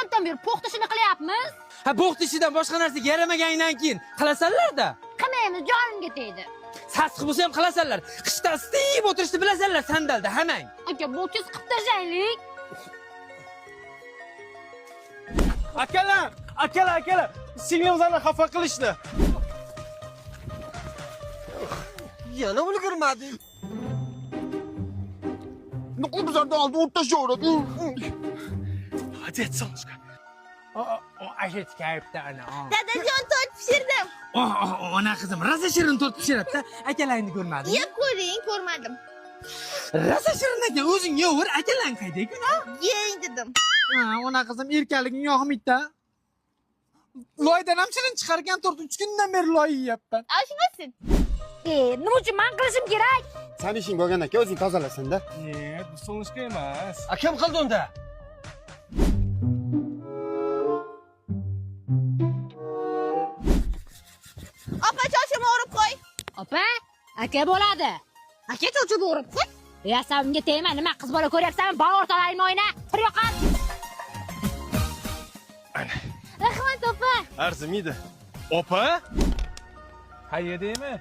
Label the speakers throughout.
Speaker 1: Ertalabdan beri po'xta ishini qilyapmiz.
Speaker 2: Ha, bo'xti ishidan boshqa narsaga yaramaganingdan keyin qilasanlar-da.
Speaker 1: Qilmaymiz, jonimga tegdi.
Speaker 2: Sassiq bo'lsa ham qilasanlar. Qishda istib o'tirishni bilasanlar sandalda hammang.
Speaker 1: Aka, bu tez qilib tashlaylik.
Speaker 3: Akalar, akalar, akalar, singlimizni xafa qilishdi.
Speaker 4: Yana ulgurmadik.
Speaker 5: Nuqul bizlarni oldi o'rtashaveradi.
Speaker 3: Молодец, солнышко.
Speaker 2: Asha ana.
Speaker 6: Dadajon, tort pishirdim.
Speaker 2: Oh, oh, ona qizim, rosa shirin tort pishiradi-da. Akalaringni ko'rmadingmi?
Speaker 6: Yeb ko'ring, ko'rmadim.
Speaker 2: Rosa shirin ekan, o'zing yever, akalang qayda ekan, ha?
Speaker 6: Yeng dedim.
Speaker 2: Ha, ona qizim erkaliging yoqmaydi-da. Loydan ham shirin chiqar ekan tort, 3 kundan beri loy yeyapman.
Speaker 6: Oshmasin.
Speaker 1: E, nima uchun men qilishim kerak?
Speaker 5: San ishing bo'lgan aka, o'zing tozalasan-da.
Speaker 3: Нет, bu солнышко emas.
Speaker 4: A kim qildi unda?
Speaker 6: Opa, choshimni o'rib qo'y.
Speaker 1: Opa, aka bo'ladi.
Speaker 6: Aka, chochimni o'rib qo'y.
Speaker 1: Ya, sen unga tegma, nima qiz bola ko'ryapsanmi? Bor o'rtalaymi oyna? Tur yo'qol.
Speaker 6: Rahmat, opa.
Speaker 3: Arzimaydi. Opa? Ha, yedingmi?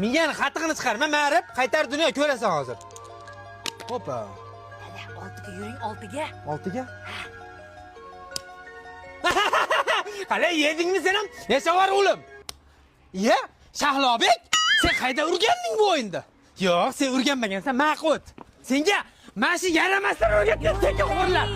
Speaker 2: Miyani qatig'ini chiqarma, marib, qaytar dunyo ko'rasan hozir. Hoppa.
Speaker 1: Oltiga yuring, oltiga.
Speaker 2: Oltiga? Qalay yedingmi sen ham? Yashaver o'g'lim. Iya, Shahlobek, sen qayda o'rganding bu o'yinda? Yo'q, sen o'rganmagansan, ma'qut. Senga mana shu yaramaslar o'rgatgan tekinxo'rlar.